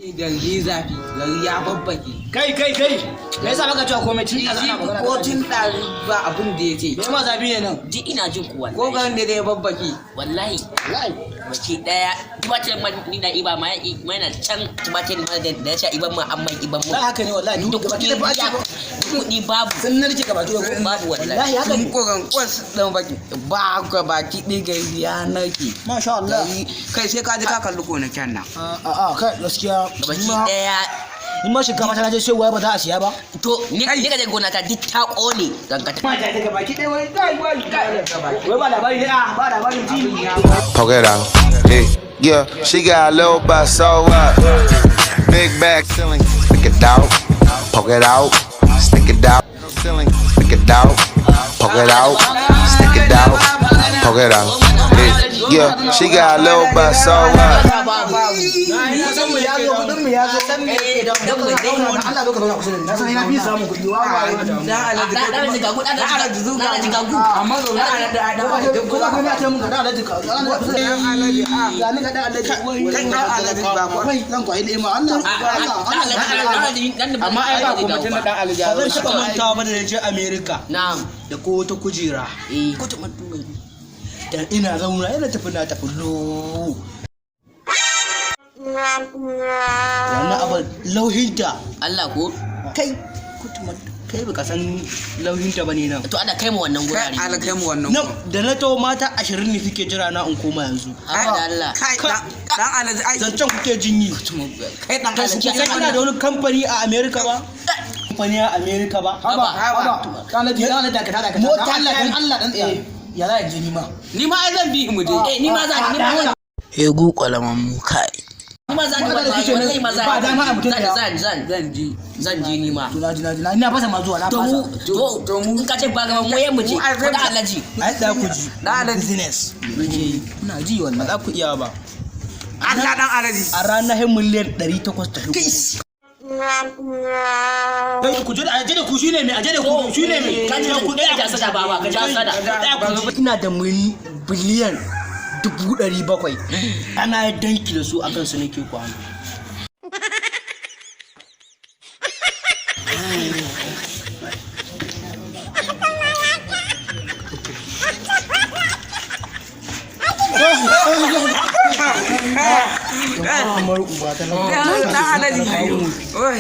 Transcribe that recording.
Gari zafi, gari ya babbake. Kai, kai, kai, me yasa baka cewa komai tun da ana magana? Ko tun ɗazu ba abin da ya ce. Me ma zafi ne nan? Ji ina jin ku wallahi. Ko garin da zai babbake. Wallahi. Wallahi. Baki daya tumatir ma ni na iba ma ma yana can, tumatir ma da ya sha iban ma an mai iban mu. Wallahi haka ne, wallahi duk Duk gaba kuɗi ki da ba ya kuɗi babu. sun narke gaba ki da ko. Babu wallahi. Wallahi haka ne. Sun koran kwas ɗan baki. Ba ka baki ɗin gari ya narke. Masha Allah. Gari kai sai ka ji ka kalli gonakin nan. A a, kai, gaskiya. Baki ni ma- daya. Ni ma shinkafa ta naje sai ba za a siya ba. To ni ka je gona ta duk ta kone gangata. Mata ta gaba ki dai, wai kai, wai kai, wai ba labari ne, a ba labarin ji. Poke it out. Yeah, yeah. She got a little butt, so what? Big bag ceiling, stick it out. Poke it out, stick it out. Ceiling, stick it out. Poke it out, stick it out. Poke it out. Yeah, yeah. She got a little butt, so what? Kudin mu ya zo, kudin mu ya zo. Allah, zo ka zauna kusa da ni, na san ina fi samun kuɗi wa wa. Dan alaji. Dan dan jigagu, dan jigagu, dan jigagu. Amma zo na da da da. Ko za ka ce mun ga da alaji ka Dan alaji a. ga ni ga da alaji. Kai dan alaji ba ko. Wai zan kwayi lema, Allah Allah Allah. Amma ai ba kuma tun da dan alaji. Ba zan taɓa mantawa ba da na je America. Na'am. Da ko wata kujera. Eh. Ko ta da ina zauna ina tafi na tafi lo. Wannan abin lauhinta. Allah ko? Kai kutuma, kai baka san lauhinta bane nan. To ana kai mu wannan Kai gurare. ala kai mu wannan. Nan da na taho mata 20 ne suke jira na in koma yanzu. Haba da Allah. Kai dan alaji ai. Zancen kuke jin yi. Kai dan Ba alaji. ku san ina da wani kamfani a America ba? Kamfani a America ba? Haba. Haba. Mota Allah dan Allah dan tsaya. Ya za a je ni ma. Ni ma ai zan bi mu je. Eh, ni ma za ni ma. Egu kwalaman mu kai. Ni ma za ni wallahi, wallahi ma za. Ba dama a mutum Zan ɗaya. zan zan Zan ji. zan je ni ma. To na ji, na ji, na fasa ma zuwa na To mu fasa. to mu in ka ce ba gaban mu yan mu je Mu ai ko da alaji. Ai da ku ji. Dan alaji. Business. Ina ji wannan. Ba za ku iya ba. Allah dan alaji. A ranar hin miliyan 800 ta shigo. Kai ku je da aje da ku shine mai aje da ku shine mai. Ka ji ku ka ja sada baba, ka ja sada. Ina da biliyan 700,000. Ana danki da su akan su nake kwana. Dan alaji. Oi.